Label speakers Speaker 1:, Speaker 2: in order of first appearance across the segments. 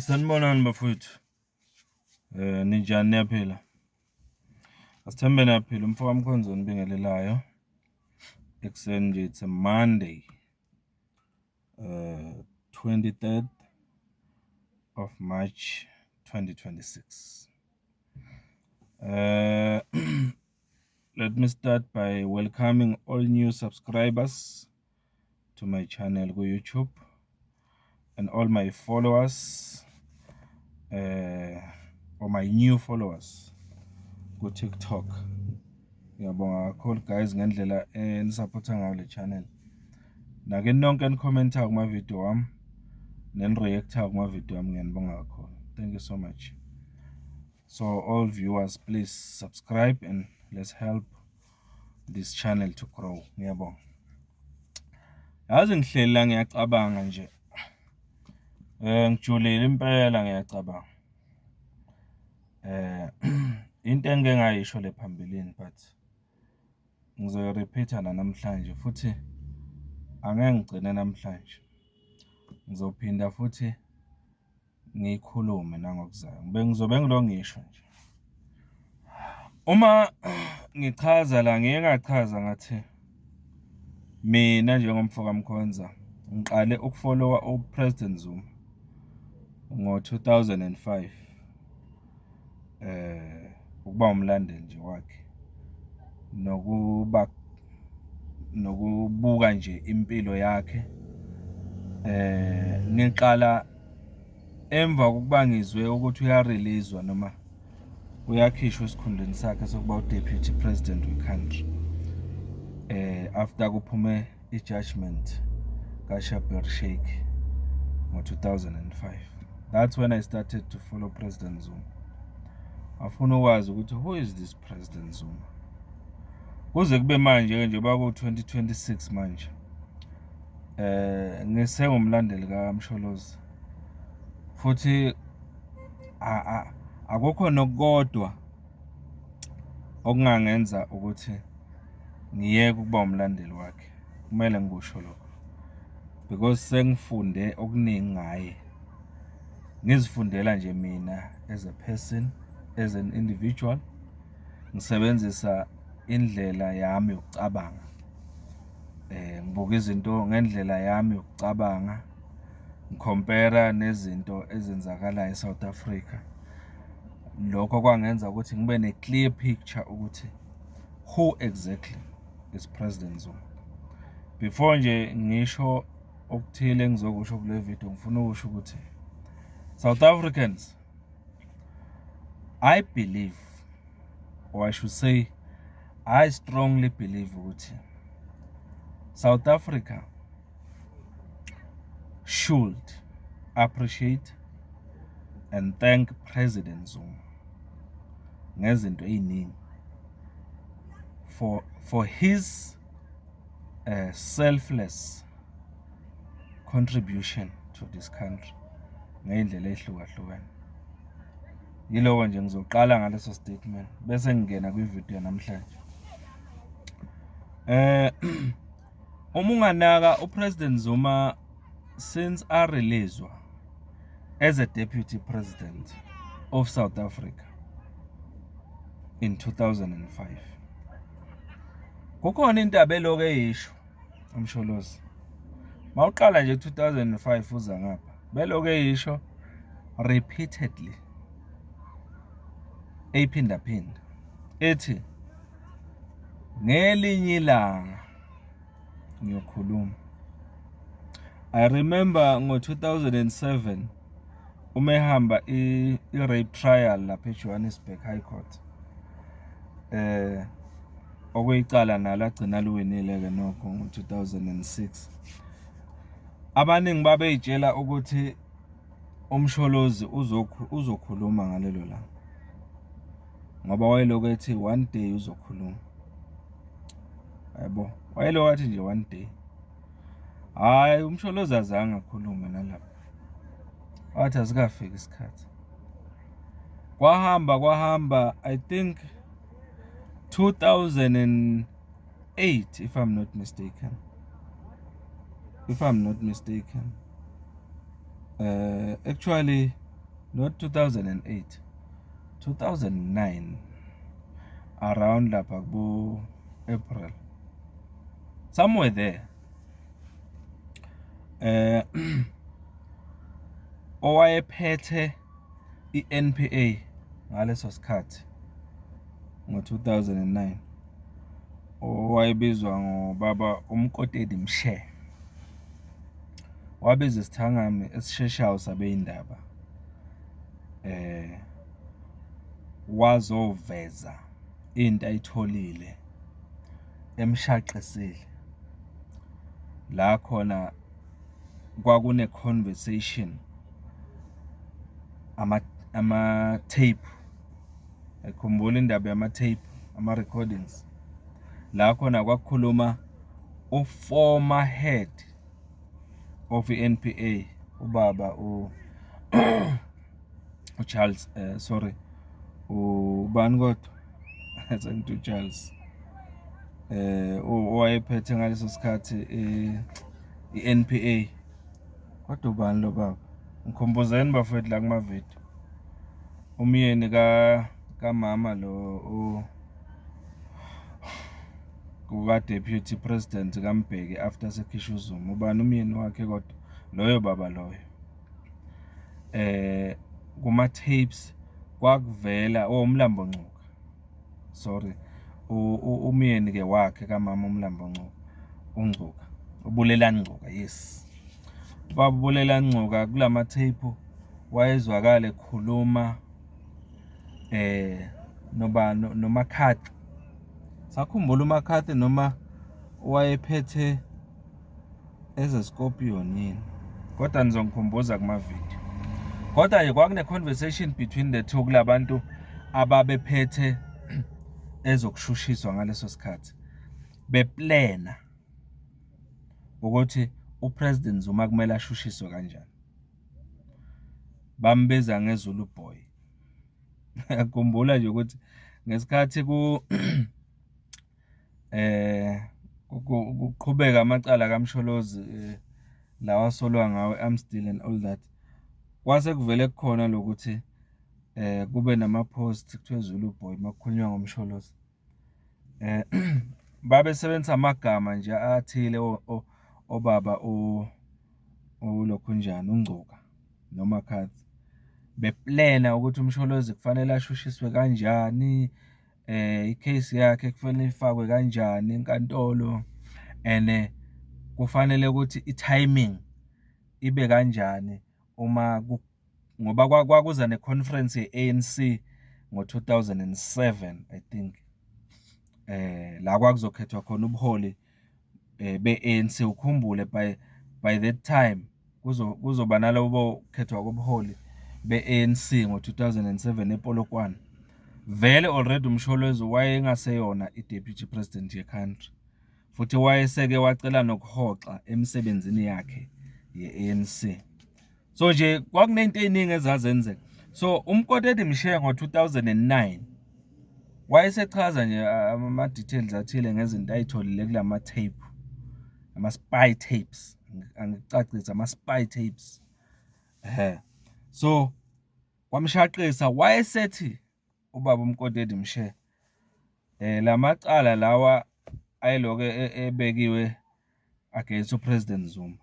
Speaker 1: Sanibonani bafowethu. Ninjani, niyaphila? Asithembe niyaphila. Umfoka Mkhonza onibingelelayo ekuseni nje, it's a Monday, 23rd of March 2026. Let me start by welcoming all new subscribers to my channel ku-YouTube and all my followers or my new followers ku-TikTok. Ngiyabonga kakhulu guys ngendlela enisupporta ngayo le channel. Nake nonke enikhomentayo kuma-video wami neni-react-ayo kuma-video wami, ngiyanibonga kakhulu. Thank you so much. So all viewers, please subscribe and let's help this channel to grow. Ngiyabonga. Yazi ngihleli la ngiyacabanga nje. Ngijulile impela, ngiyacabanga. Into engike ngayisho le phambilini, but ngizoyi-repeat-a namhlanje futhi, angeke ngigcine namhlanje. Ngizophinda futhi ngiyikhulume nangokuzayo. Ngizobe ngilokhu ngisho nje. Uma ngichaza la, ngike ngachaza ngathi mina njengomfoka Mkhonza ngiqale ukufollowa u-President Zuma ngo-2005, ukuba umlandeli nje wakhe nokuba nokubuka nje impilo yakhe. Ngiqala emva kokuba ngizwe ukuthi uyareleaswa noma uyakhishwa esikhundleni sakhe sokuba u-deputy president we-country after kuphume i-judgment kaShabir Shaik ngo-2005. That's when I started to follow President Zuma. Afuna ukwazi ukuthi who is this President Zuma. Kuze kube manje-ke nje baku-2026 manje, ngisengumlandeli kaMsholozi futhi akukho nokukodwa okungangenza ukuthi ngiyeke ukuba umlandeli wakhe. Kumele ngikusho lokho because sengifunde okuningi ngaye, ngizifundela nje mina as a person, as an individual, ngisebenzisa indlela yami yokucabanga, ngibuka izinto ngendlela yami yokucabanga, ngicompare nezinto ezenzakalayo e-South Africa. Lokho kwangenza ukuthi ngibe ne-clear picture ukuthi who exactly is President Zuma. Before nje ngisho okuthile engizokusho kule video, ngifuna ukusho ukuthi South Africans, I believe, or I should say I strongly believe ukuthi South Africa should appreciate and thank President Zuma ngezinto ey'ningi for his selfless contribution to this country ngey'ndlela ey'hlukahlukene. Yiloko nje, ngizoqala ngaleso statement bese ngingena kwividiyo namhlanje. Uma unganaka uPresident Zuma since areleaswa as a deputy president of South Africa in 2005, kukhona indaba elokhu eyisho uMsholozi. Mawuqala nje 2005 uza ngapha, belokhu eyisho repeatedly, eyiphindaphinda, ethi ngelinye ilanga ngiyokhuluma. I remember ngo-2007 uma ehamba i-rape trial lapha eJohannesburg High Court, okuyicala nalo agcina liwinile-ke nokho ngo-2006. Abaningi babey'tshela ukuthi uMsholozi uzokhuluma ngalelo langa ngoba wayelokhu ethi one day uzokhuluma, yabo, wayelokhu athi nje one day. Hhayi, uMsholozi azange akhulume nalapho, wathi asikafiki isikhathi. Kwahamba kwahamba, I think 2008, if I'm not mistaken, if I'm not mistaken, actually Not 2008, 2009, around lapha kubo-April, somewhere there. Owayephethe i-N_P_A ngaleso sikhathi ngo-2009, owayebizwa ngobaba uMkoteli Mshe, wabiza isithangami esisheshayo sabey'ndaba wazoveza into ayitholile emshaqisile. La khona kwakune-conversation, ama-tape, uyayikhumbula indaba yama-tape, ama-recordings? La khona kwakukhuluma u-former head of i-N_P_A, ubaba u-Charles, sorry, ubani kodwa? Sengithi u-Charles, owayephethe ngaleso sikhathi i-N_P_A. Kodwa ubani lo baba? Ngikhumbuzeni bafowethu la kumavidiyo. Umyeni kamama lo kuka-Deputy President kaMbeki after sekhishwe uZuma. Ubani umyeni wakhe kodwa? Loyo baba loyo. Kuma-tapes kwakuvela, oh, uMlambo Ngcuka, sorry, umyeni-ke wakhe kamama uMlambo Ngcuka, uNgcuka, uBulelani Ngcuka, yes. Ubaba uBulelani Ngcuka kulama-tape wayezwakala ekhuluma nobani, noMcCarthy. Usakhumbula uMcCarthy noma wayephethe eze-Scorpion yini? Kodwa nizongikhumbuza kumavidiyo. Kodwa-ke kwakune-conversation between the two kula bantu ababephethe ezokushushiswa ngaleso sikhathi, beplena ukuthi u-President Zuma kumele ashushiswe kanjani. Bambiza nge-Zulu boy. Ngiyakhumbula nje ukuthi ngesikhathi kuqhubeka amacala kaMsholozi lawa asolwa ngawo i-arms deal and all that, kwase kuvele kukhona lokuthi kube nama-post kuthiwe Zulu boy uma kukhulunywa ngoMsholozi. Babesebenzisa amagama nje athile obaba ulokhunjani, uNgcuka noMcCarthy, beplena ukuthi uMsholozi kufanele ashushiswe kanjani, i-case yakhe kufanele ifakwe kanjani enkantolo and kufanele ukuthi i-timing ibe kanjani uma ngoba kwakuza ne-conference ye-A_N_C ngo-2007, I think, la kwakuzokhethwa khona ubuholi be-A_N_C. Ukhumbule by that time kuzoba nalobo kukhethwa kobuholi be-A_N_C ngo-2007 ePolokwane. Vele already uMsholozi wayengaseyona i-Deputy President ye-country, futhi wayeseke wacela nokuhoxa emisebenzini yakhe ye-A_N_C. So nje kwakuney'nto ey'ningi ezazenzeka. So uMkoteli Mshe ngo-2009 wayesechaza nje ama-details athile ngezinto ay'tholile kulama-tape, ama-spy tapes, angikucacise, ama-spy tapes. Ehhe, so kwamshaqisa, wayesethi ubaba uMkoteli Mshe, la macala lawa ayelokhu ebekiwe against u-President Zuma,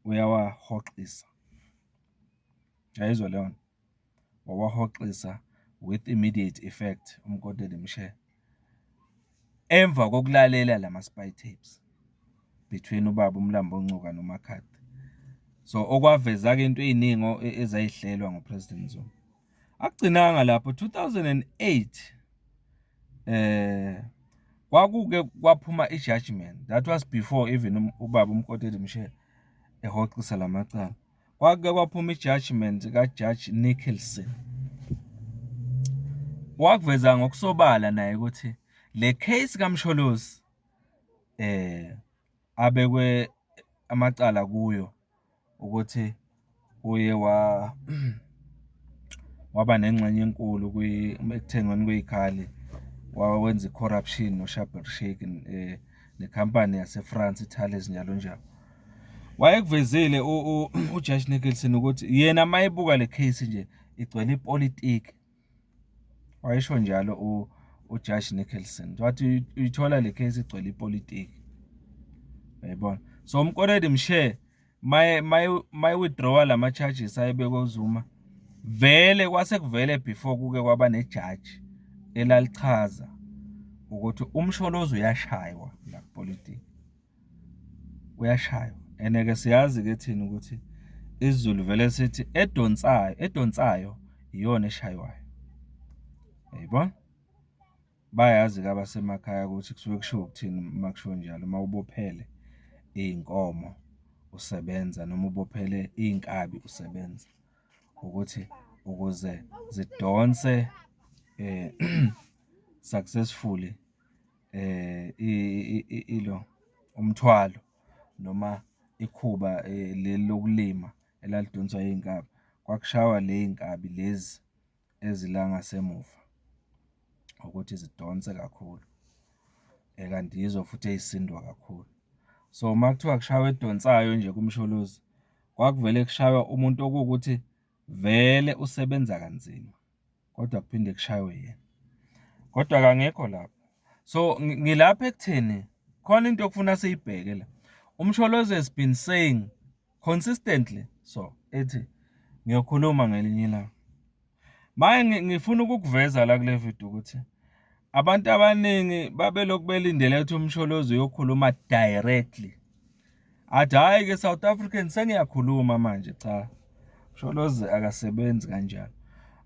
Speaker 1: uyawahoxisa. Uyayizwa leyo nto? Wawahoxisa with immediate effect uMkoteli Mshe, emva kokulalela lama-spy tapes between ubaba uMlambo Ngcuka noMcCarthy. So okwaveza-ke into ey'ningi ezayihlelwa ngo-President Zuma. Akugcinanga lapho, 2008 kwakuke kwaphuma i-judgement, that was before even ubaba uMkoteli Mshe ehoxisa lamacala. Kwake kwaphuma i-judgement ka-Judge Nicholson. Wakuveza ngokusobala naye ukuthi le case kaMsholozi abekwe amacala kuyo ukuthi uye waba nengxenye enkulu ekuthengweni kwey'khali, wawenza i-corruption noShabir Shaik nekhampani yase-France i-Thales, njalo njalo. Wayekuvezile uJudge Nicholson ukuthi yena uma ebuka le case nje igcwele ipolitiki. Wayesho njalo uJudge Nicholson, wathi uyithola le case igcwele ipolitiki, uyayibona. So uMkonedi Mshe maye-withdraw-a lama-charges ayebekwe uZuma, vele kwase kuvele before kuke kwaba nejaji elalichaza ukuthi uMsholozi uyashaywa la kupolitiki, uyashaywa. And-ke siyazi-ke thina ukuthi isiZulu vele sithi edonsayo, edonsayo iyona eshaywayo, uyayibona? Bayazi-ke abasemakhaya ukuthi kusuke kushiwo ukuthini uma kushiwo njalo, uma ubophele iy'nkomo usebenza noma ubophele iy'nkabi usebenza, ukuthi ukuze zidonse successfully ilo, umthwalo noma ikhuba leli lokulima elalidonswa iy'nkabi, kwakushaywa ley'nkabi lezi ezila ngasemuva ukuthi zidonse kakhulu, kanti yizo futhi ey'sindwa kakhulu. So, uma kuthiwa kushaywa edonsayo nje kuMsholozi, kwakuvele kushaywa umuntu okuwukuthi vele usebenza kanzima, kodwa kuphinde kushaywe yena. Kodwa-ke angikho lapho. So, ngilapha ekutheni khona into okufuna siyibheke la. UMsholozi has been saying consistently, so ethi ngiyokhuluma ngelinye ilanga. Manje ngifuna ukukuveza la kule video ukuthi abantu abaningi babelokhu belindele ukuthi uMsholozi uyokhuluma directly. Athi hhayi-ke South African sengiyakhuluma manje. Cha, uMsholozi akasebenzi kanjalo.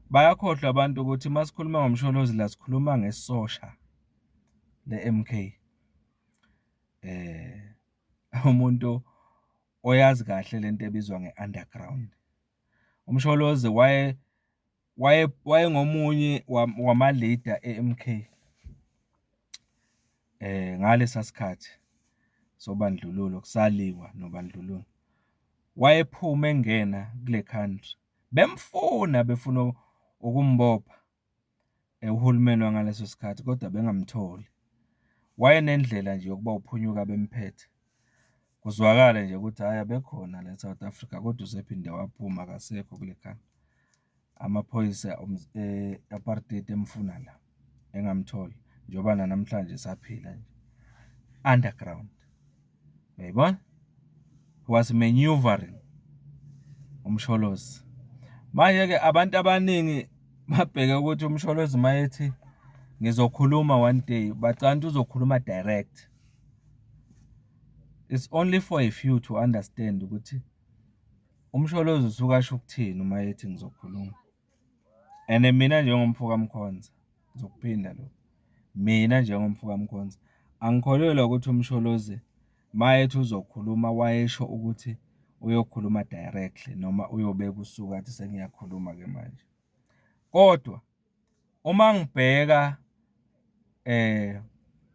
Speaker 1: Bayakhohlwa abantu ukuthi uma sikhuluma ngoMsholozi la sikhuluma ngesosha le-M_K. Umuntu oyazi kahle lento ebizwa nge-underground. UMsholozi wayengomunye wama-leader e-M_K ngalesa sikhathi sobandlululo, kusaliwa nobandlululo. Wayephuma engena kule country, bemfuna befuna ukumbopha uhulumeni wangaleso sikhathi kodwa bengamtholi. Wayenendlela nje yokuba uphunyuka bemphethe. Kuzwakale nje ukuthi hhayi abekhona la e-South Africa kodwa usephinde waphuma akasekho kule country. Amaphoyisa e-apartheid emfuna la, engamtholi njengoba nanamhlanje esaphila nje, underground, uyayibona? He was manoeuvring uMsholozi. Manje-ke abantu abaningi babheke ukuthi uMsholozi uma ethi ngizokhuluma one day, bacabanga ukuthi uzokhuluma direct. It's only for a few to understand ukuthi uMsholozi usuke asho ukuthini uma ethi ngizokhuluma. And mina njengomfo kaMkhonza, ngizokuphinda lokhu, mina njengomfo kaMkhonza angikholelwa ukuthi uMsholozi uma ethi uzokhuluma wayesho ukuthi uyokhuluma directly noma uyobeka usuku athi sengiyakhuluma-ke manje. Kodwa uma ngibheka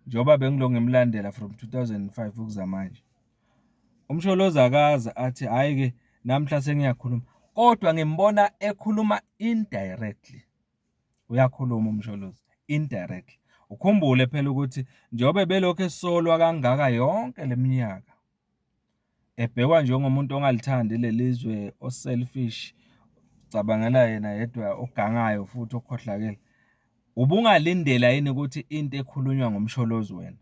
Speaker 1: njengoba bengilokhu ngimlandela from 2005 ukuza manje, uMsholozi akaze athi hhayi-ke namhla sengiyakhuluma, kodwa ngimbona ekhuluma indirectly. Uyakhuluma uMsholozi indirectly. Ukhumbule phela ukuthi njengoba belokhu esolwa kangaka yonke le minyaka, ebhekwa njengomuntu ongalithandi leli zwe, o-selfish, ucabangela yena yedwa, ogangayo futhi okhohlakele. Ubungalindela yini ukuthi into ekhulunywa ngoMsholozi wena,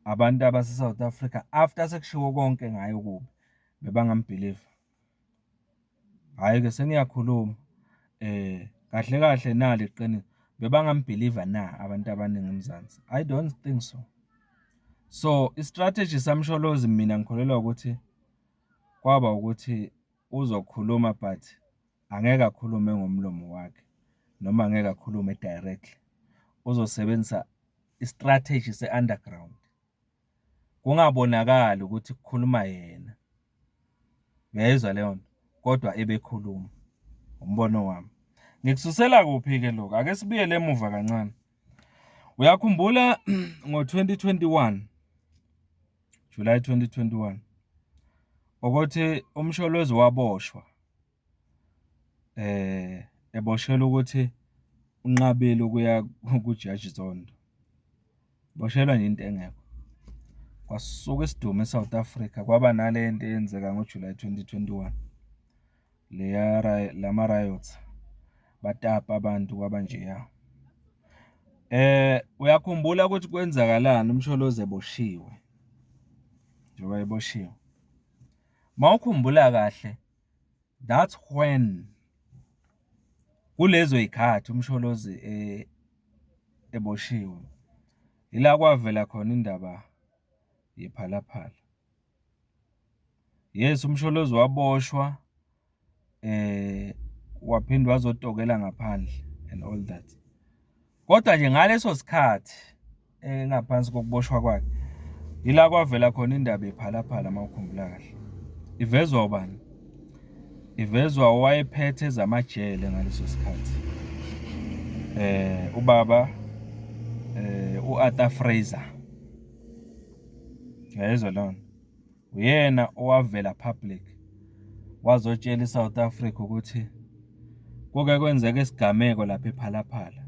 Speaker 1: abantu abase-South Africa after sekushiwo konke ngaye okubi, bebangambhiliva? Hhayi-ke sengiyakhuluma kahle kahle nali iqiniso, bebangambhiliva na abantu abaningi eMzansi? I don't think so. So, i-strategy saMsholozi mina ngikholelwa ukuthi kwaba ukuthi uzokhuluma but angeke akhulume ngomlomo wakhe noma angeke akhulume directly. Uzosebenzisa i-strategy se-underground. Kungabonakali ukuthi kukhuluma yena. Uyayizwa leyo nto? Kodwa ebekhuluma. Umbono wami. Ngikususela kuphi-ke lokhu? Ake sibuyele emuva kancane. Uyakhumbula ngo-2021, July 2021, ukuthi uMsholozi waboshwa eboshelwa ukuthi unqabile ukuya kuJaji Zondo. Boshelwa nje into engekho. Kwasuka isidumo e-South Africa, kwaba nale nto eyenzeka ngoJulayi 2021, leya lama-riots, batapa abantu kwabanjeya. Uyakhumbula ukuthi kwenzakalani uMsholozi eboshiwe, njengoba eboshiwe? Uma ukhumbula kahle, that's when, kulezo y'khathi uMsholozi eboshiwe, ila kwavela khona indaba yePhala Phala. Yes, uMsholozi waboshwa waphinde wazotokela ngaphandle and all that. Kodwa nje ngaleso sikhathi engaphansi kokuboshwa kwakhe, ila kwavela khona indaba yePhala Phala uma ukhumbula kahle. Ivezwa ubani? Ivezwa owayephethe ezamajele ngaleso sikhathi. Ubaba u-Arthur Fraser. Uyayizwa leyo nto? Uyena owavela public wazotshela i-South Africa ukuthi kuke kwenzeka isigameko lapha ePhala Phala,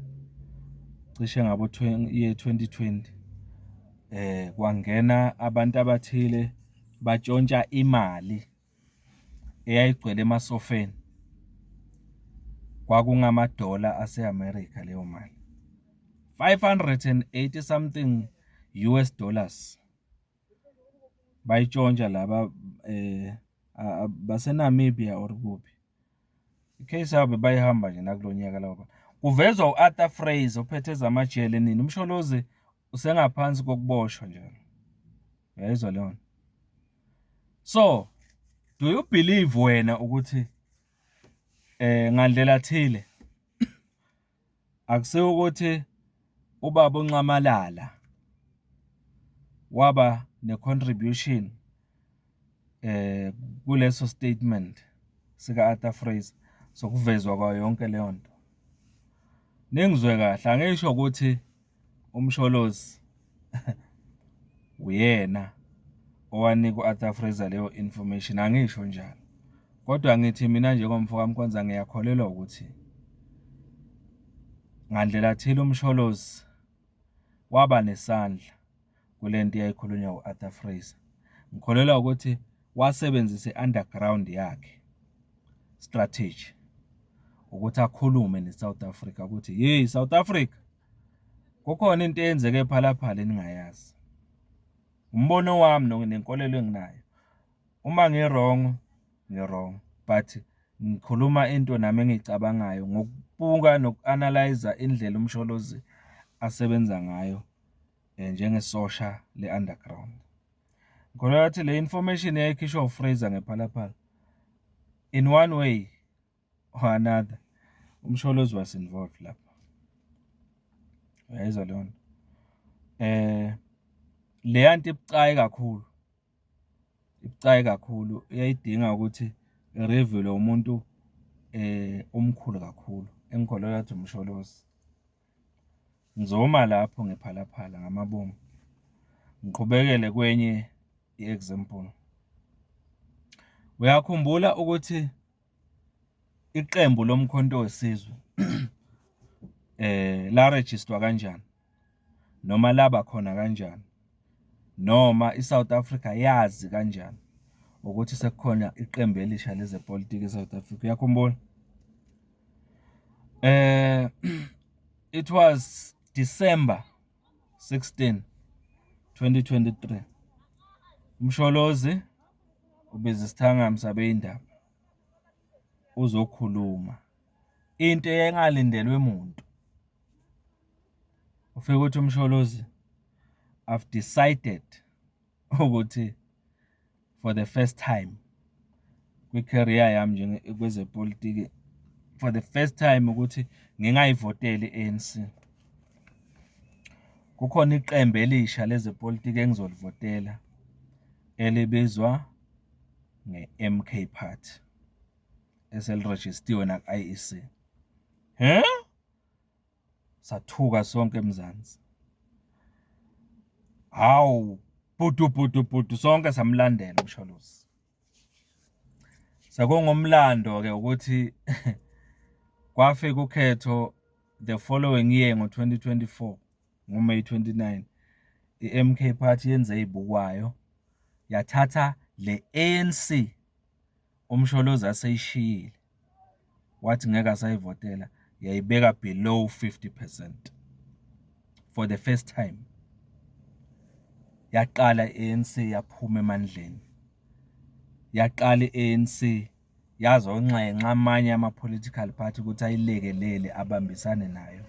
Speaker 1: cishe ngabo year 2020, kwangena abantu abathile batshontsha imali eyayigcwele emasofeni. Kwakungamadola ase-America leyo mali, 580 something US dollars. Bayitshontsha laba base-Namibia or kuphi. I-case yabo bayihamba nje nakulo nyaka laba. Kuvezwa u-Arthur Fraser ophethe ezamajele nini, uMsholozi usengaphansi kokuboshwa njalo. Uyayizwa leyo nto? So, do you believe wena ukuthi ngandlela thile akusiwo ukuthi ubaba uNxamalala waba ne-contribution kuleso statement sika-Arthur Fraser sokuvezwa kwayo yonke leyo nto? Ningizwe kahle, angisho ukuthi uMsholozi uyena owanika u-Arthur Fraser leyo information, angisho njalo. Kodwa ngithi mina njengomfo kaMkhonza ngiyakholelwa ukuthi ngandlela thile uMsholozi waba nesandla kule nto eyayikhulunywa u-Arthur Fraser. Ngikholelwa ukuthi wasebenzisa i-underground yakhe strategy ukuthi akhulume ne-South Africa ukuthi, hey South Africa, kukhona into eyenzeke ePhala Phala eningayazi. Umbono wami nenkolelo enginayo, uma ngi-wrong, ngi-wrong, but ngikhuluma into nami engiyicabangayo ngokubuka noku-analyse-a indlela uMsholozi asebenza ngayo njengesosha le-underground. Ngikholelwa ukuthi le information eyayikhishwa uFraser ngePhala Phala, in one way or another, uMsholozi was involved lapho. Uyayizwa leyo nto? Leya nto ibucayi kakhulu, ibucayi kakhulu, iyayidinga ukuthi i-reveal-we umuntu omkhulu kakhulu, engikholelwa ukuthi uMsholozi. Ngizoma lapho ngePhala Phala ngamabomu, ngiqhubekele kwenye i-example. Uyakhumbula ukuthi iqembu loMkhonto weSizwe la-register-wa kanjani noma laba khona kanjani, noma i-South Africa yazi kanjani ukuthi sekukhona iqembu elisha lezepolitiki e-South Africa? Uyakhumbula? It was December 16 2023. UMsholozi ubiza isithangami sabeyindaba uzokhuluma into engalindelwe umuntu. Ufike uthi uMsholozi, "I've decided ukuthi for the first time kwi-career yami nje kwezepolitiki, for the first time ukuthi ngingayivoteli i-ANC. Kukhona iqembu elisha lezepolitiki engizolivotela elibizwa nge-MK Party eselirejistiwe naku-IEC." He? Sathuka sonke eMzansi. Hawu, bhudu bhudu bhudu, sonke samlandela uMsholozi. Sekungumlando-ke ukuthi kwafika ukhetho the following year ngo-2024 ngoMay 29. I-M_K Party yenze ey'bukwayo, yathatha le A_N_C uMsholozi aseyishiyile, wathi ngeke asayivotela, yayibeka below 50 percent for the first time. Yaqala i-A_N_C yaphuma emandleni. Yaqala i-A_N_C yazonxenxa amanye ama-political party ukuthi ayilekelele abambisane nayo,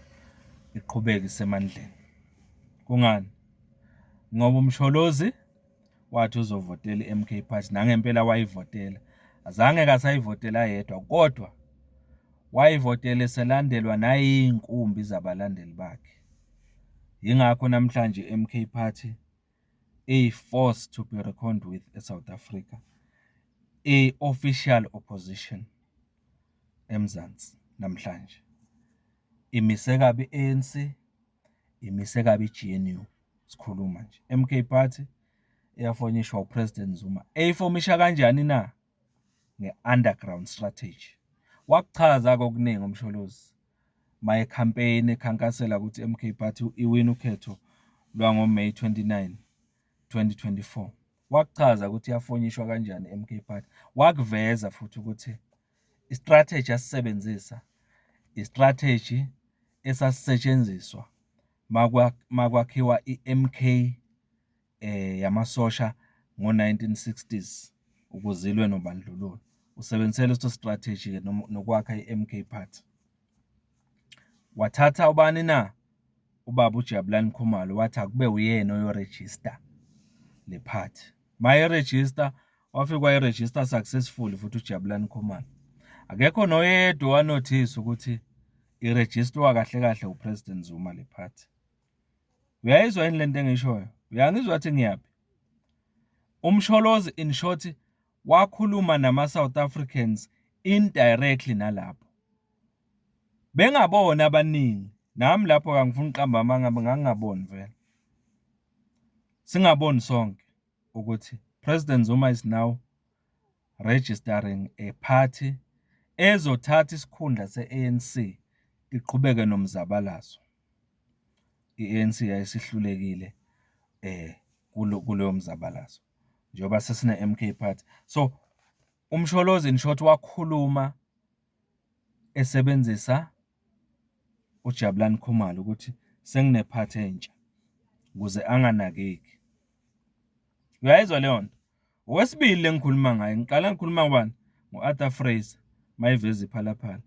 Speaker 1: iqhubeke isemandleni. Kungani? Ngoba uMsholozi wathi uzovotela i-M_K Party, nangempela wayivotela. Azange-ke asayivotela yedwa, kodwa wayivotela eselandelwa nayiy'nkumbi zabalandeli bakhe. Yingakho namhlanje i-M_K Party iyi-force to be reckoned with e-South Africa, iyi-official opposition eMzansi namhlanje. Imise kabi i-A_N_C, imise kabi i-G_N_U, sikhuluma nje. M_K Party eyafomishwa u-President Zuma. Eyifomisha kanjani na? Nge-underground strategy. Wakuchaza-ke okuningi uMsholozi maye-campaign ekhankasela ukuthi i-M_K Party iwine ukhetho lwango-May 29, 2024. Wakuchaza ukuthi yafomishwa kanjani i-M_K Party. Wakuveza futhi ukuthi i-strategy asisebenzisa, i-strategy esasisetshenziswa makwakhiwa i-M_K yamasosha ngo-1960s ukuze ilwe nobandlululo. Usebenzise leso strategy-ke nokwakha i-M_K Party. Wathatha ubani na? Ubaba uJabulani Khumalo, wathi akube uyena oyorejista le party. Mayerejista, wafike wayirejista successfully futhi uJabulani Khumalo. Akekho noyedwa owa-notice-a ukuthi irejistwa kahle kahle u-President Zuma le party. Uyayizwa yini lento engiyishoyo? Uyangizwa ukuthi ngiyaphi? UMsholozi, in short, wakhuluma nama-South Africans indirectly nalapho. Bengaboni abaningi, nami lapho angifuni ukuqamba amanga, ngangingaboni vele. Singaboni sonke ukuthi President Zuma is now registering a party ezothatha isikhundla se-A_N_C iqhubeke nomzabalazo. I-A_N_C yayisihlulekile kuloyo mzabalazo njengoba sesine-M_K Party. So, uMsholozi, in short, wakhuluma esebenzisa uJabulani Khumalo ukuthi sengine-party entsha ukuze anganakeki. Uyayizwa leyo nto? Okwesibili le engikhuluma ngayo, ngiqala ngikhuluma ngobani? Ngo-Arthur Fraser mayeveza iPhala Phala.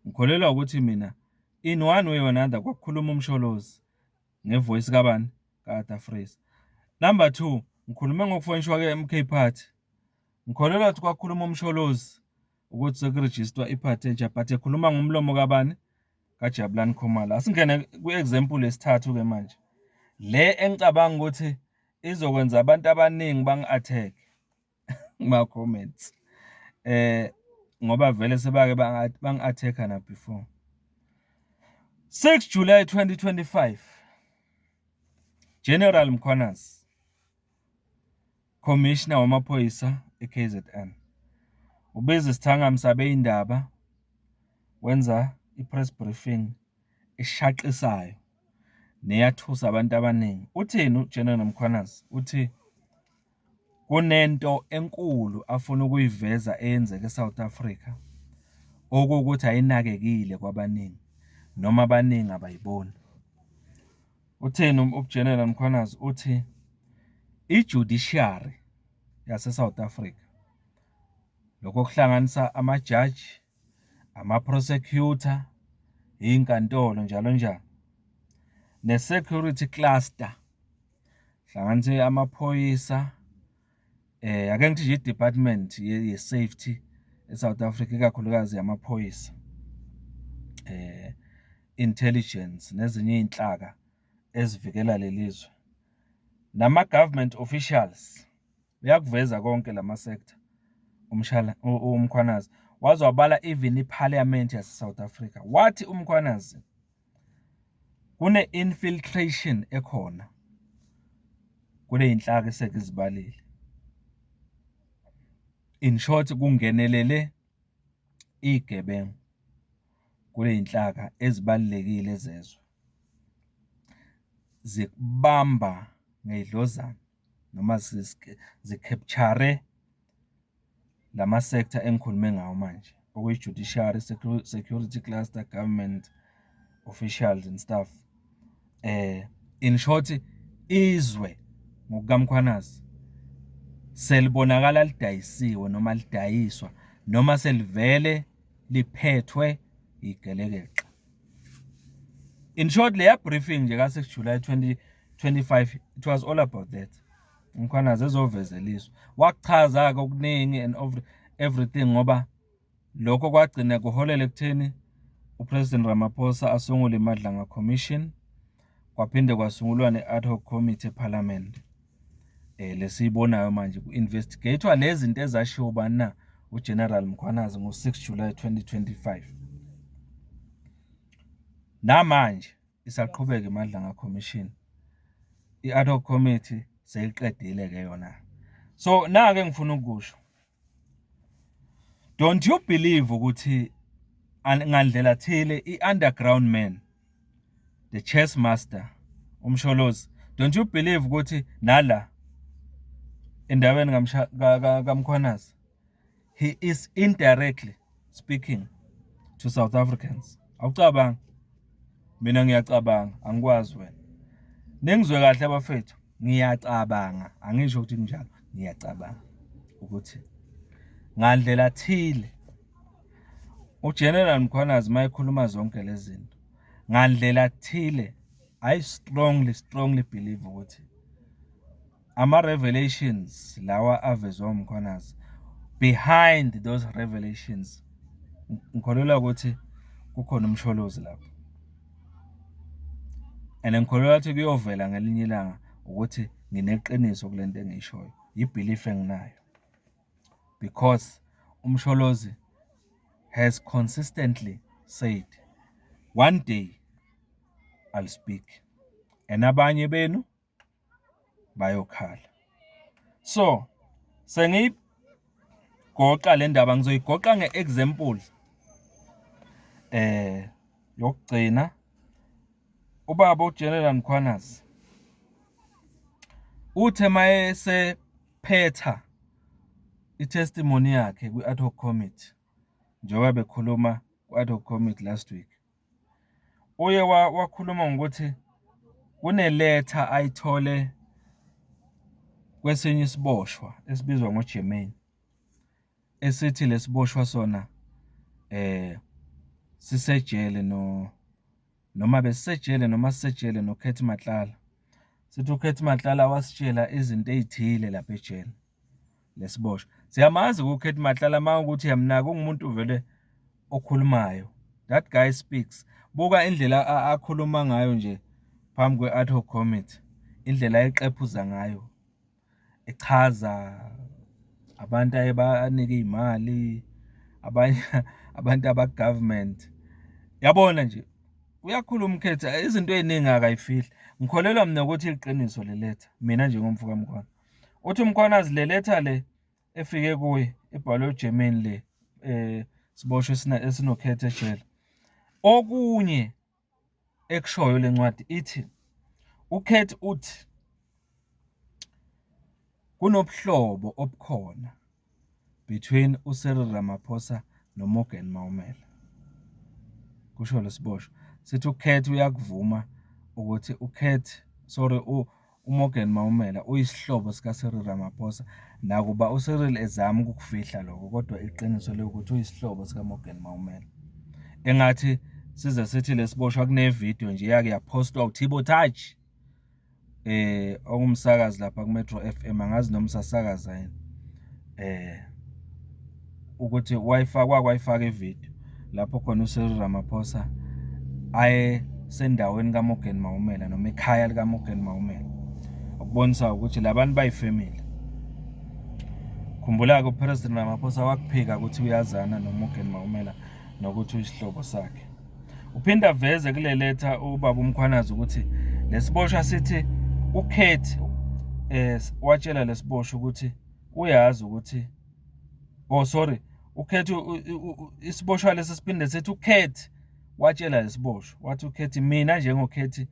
Speaker 1: Ngikholelwa ukuthi mina in one way or another kwakukhuluma uMsholozi nge-voice kabani? Ka-Arthur Fraser. Number two, ngikhulume ngokufonishwa kwe-M_K Party. Ngikholelwa ukuthi kwakukhuluma uMsholozi ukuthi sekurejistwa iphathi entsha, but ekhuluma ngomlomo kabani? KaJabulani Khumalo. Asingene kwi-example yesithathu-ke manje. Le engicabanga ukuthi izokwenza abantu abaningi bangi-attack kuma-comments. Ngoba vele sebake bangi-attack-a na before. 6 July 2025, General Mkhwanazi, Commissioner wamaphoyisa e-K_Z_N, ubiza isithangami sabezindaba, wenza i-press briefing eshaqisayo neyathusa abantu abaningi. Uthini u-General Mkhwanazi? Uthi kunento enkulu afuna ukuyiveza eyenzeka e-South Africa, okuwukuthi ayinakekile kwabaningi noma abaningi abayiboni. Uthini u-General Mkhwanazi? Uthi i-judiciary yase-South Africa, lokho kuhlanganisa amajaji, ama-prosecutor, iy'nkantolo njalo njalo, ne-security cluster, hlanganise amaphoyisa, ake ngithi nje i-department ye-safety e-South Africa, ikakhulukazi yamaphoyisa, intelligence nezinye iy'nhlaka ezivikela lelizwe, nama-government officials. Uyakuveza konke lama-sector uMkhwanazi, waze wabala even i-parliament yase-South Africa. Wathi uMkhwanazi kune-infiltration ekhona kule y'nhlaka esengizibalile. In short, kungenelele iy'gebengu kule y'nhlaka ezibalulekile zezwe, zibamba. ngey'dlozana noma zi-capture-re lama-sector engikhulume ngawo manje, okuyi-judiciary, security cluster, government officials and stuff. In short, izwe ngokukaMkhwanazi selibonakala lidayisiwe noma lidayiswa noma selivele liphethwe igelekeqe. In short, leya briefing nje ka-6 July 2025, it was all about that. UMkhwanazi ezovezeliswa wakuchaza-ke okuningi and everything, ngoba lokho kwagcina kuholela ekutheni uPresident Ramaphosa asungule iMadlanga Commission, kwaphinde kwasungulwa ne-ad hoc committee ePhalamende lesiyibonayo manje ku-investigate-wa lezi zinto ezashiwo bani na, uGeneral Mkhwanazi ngo-6 July 2025. Namanje isaqhubeka iMadlanga Commission, i-ad hoc committee seyiqedile-ke yona. So na-ke ngifuna ukusho, don't you believe ukuthi ngandlela thile i-underground man, the chess master uMsholozi, don't you believe ukuthi nala endaweni kaMkhwanazi he is indirectly speaking to South Africans? Awucabanga? Mina ngiyacabanga, angikwazi wena. Ningizwe kahle abafethu, ngiyacabanga, angisho ukuthi kunjalo, ngiyacabanga ukuthi ngandlela thile uGeneral Mkhwanazi mayekhuluma zonke lezi zinto, ngandlela thile I strongly, strongly believe ukuthi ama-revelations lawa avezwa uMkhwanazi, behind those revelations ngikholelwa ukuthi kukhona uMsholozi lapho, and ngikholelwa ukuthi kuyovela ngelinye ilanga ukuthi ngineqiniso kule nto engiyishoyo, i-belief enginayo, because uMsholozi has consistently said, "One day I'll speak and abanye benu bayokhala." So sengiyigoqa le ndaba, ngizoyigoqa nge-example yokugcina. Ubaba uGeneral Mkhwanazi uthe mayesephetha i-testimony yakhe kwi-ad hoc committee, njengoba bekhuluma ku-ad hoc committee last week, uye wakhuluma ngokuthi kuneletha ayithole kwesinye isiboshwa esibizwa ngoJermaine, esithi lesiboshwa sona sisejele no noma besisejele noma sisejele noCat Matlala. Sithi uCat Matlala wasitshela izinto ey'thile lapha ejele lesiboshwa. Siyamazi uCat Matlala, uma ukuthi uyamnaka, ungumuntu vele okhulumayo. That guy speaks. Buka indlela akhuluma ngayo nje phambi kwe-ad hoc committee, indlela ayeqephuza ngayo, echaza abantu ayebanika iy'mali, abanye abantu abaku-government. Yabona nje, uyakhuluma uCat, izinto ey'ningi akayifihli. Ngikholelwa mina ukuthi iqiniso le letha, mina njengomfo kaMkhwanazi. Uthi uMkhwanazi le letha le efike kuye ebhalwe uJermaine, le siboshwe esinoCat ejele. Okunye ekushoyo le ncwadi, ithi uCat uthi kunobuhlobo obukhona between uCyril Ramaphosa noMorgan Maumela. Kusho lesiboshwa. Sithi uCat uyakuvuma ukuthi uCat, sorry, uMorgan Maumela uyisihlobo sika-Cyril Ramaphosa, nakuba uCyril ezama ukukufihla lokho, kodwa iqiniso lokuthi uyisihlobo sikaMorgan Maumela. Engathi size sithi lesiboshwa kune-video nje yake yaphostwa uTibo Touch, ongumsakazi lapha ku-Metro FM, angazi noma usasakaza yini, ukuthi wayifaka wayifaka ividiyo lapho khona uCyril Ramaphosa aye sendaweni kaMorgan Maumela noma ekhaya likaMorgan Maumela, ukubonisa ukuthi labantu bayifamily. Khumbula-ke uPresident Ramaphosa wakuphika ukuthi uyazana noMorgan Maumela nokuthi uyisihlobo sakhe. Uphinda aveze kule letha ubaba uMkhwanazi ukuthi lesiboshwa sithi uCat watshela lesiboshwa ukuthi uyazi ukuthi, oh sorry, uCat, isiboshwa lesi siphinde sithi uCat watshela lesiboshwa, wathi uCat, "Mina njengoCat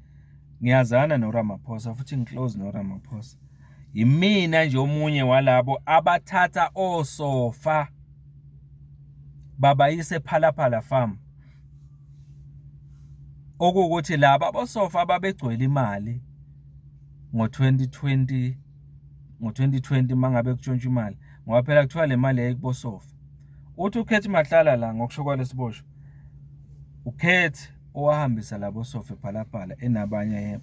Speaker 1: Ngiyazana noRamaphosa futhi ngi-close noRamaphosa. Yimina nje omunye walabo abathatha osofa babayise ePhala Phala Farm. Okuwukuthi laba abosofa ababegcwele imali ngo-2020, ngo-2020 uma ngabe kutshontshwa imali, ngoba phela kuthiwa le mali yayikubosofa. Uthi uCat Matlala la, ngokusho kwalesiboshwa, uCat owahambisa labo sofa ePhala Phala enabanye,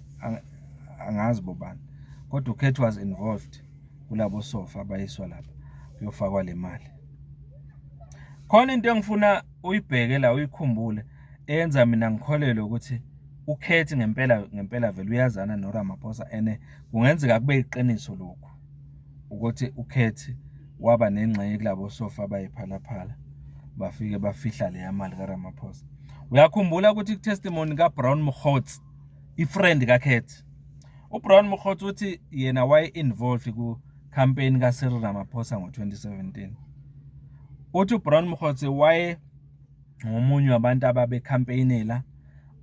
Speaker 1: angazi bobani, kodwa uCat was involved kulabo sofa abayiswa lapha kuyofakwa le mali. Khona into engifuna uyibheke la, uyikhumbule, eyenza mina ngikholelwe ukuthi uCat ngempela ngempela vele uyazana noRamaphosa, and kungenzeka kube iqiniso lokhu ukuthi uCat waba nengxenye kulabo sofa abayiPhala Phala, bafike bafihla leya mali kaRamaphosa. Uyakhumbula ukuthi ku-testimony kaBrown Mogotsi, i-friend kaCat, uBrown Mogotsi uthi yena waye-involved ku-campaign kaCyril Ramaphosa ngo-2017. Uthi uBrown Mogotsi waye ngomunye wabantu ababe-campaignela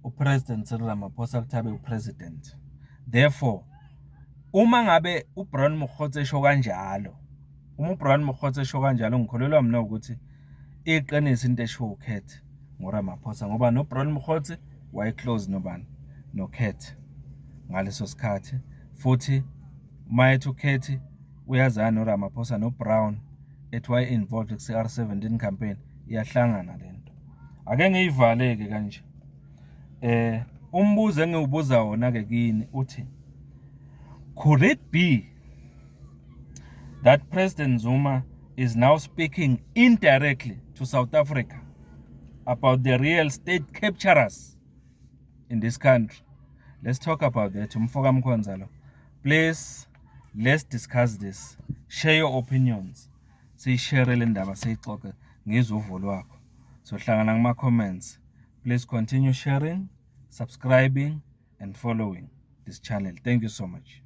Speaker 1: uPresident Cyril Ramaphosa ukuthi abe upresident. Therefore, uma ngabe uBrown Mogotsi esho kanjalo, uma uBrown Mogotsi esho kanjalo, ngikholelwa mina ukuthi iqiniso into eshiwo uCat ngoRamaphosa, ngoba noBrown Mogotsi waye-close nobani? NoCat ngaleso sikhathi. Futhi uma ethi uCat uyazana noRamaphosa, noBrown ethi waye-involved ku-CR17 campaign, iyahlangana lento. Ake ngiyivale-ke kanje. Umbuzo engiwubuza wona-ke kini uthi, could it be that President Zuma is now speaking indirectly to South Africa about the real state capturers in this country? Let's talk about that. Umfoka Mkhonza lo. Please, let's discuss this. Share your opinions. Siyishare le ndaba, siyixoxe, ngizwe uvo lwakho. Sohlangana kuma comments. Please continue sharing, subscribing and following this channel. Thank you so much.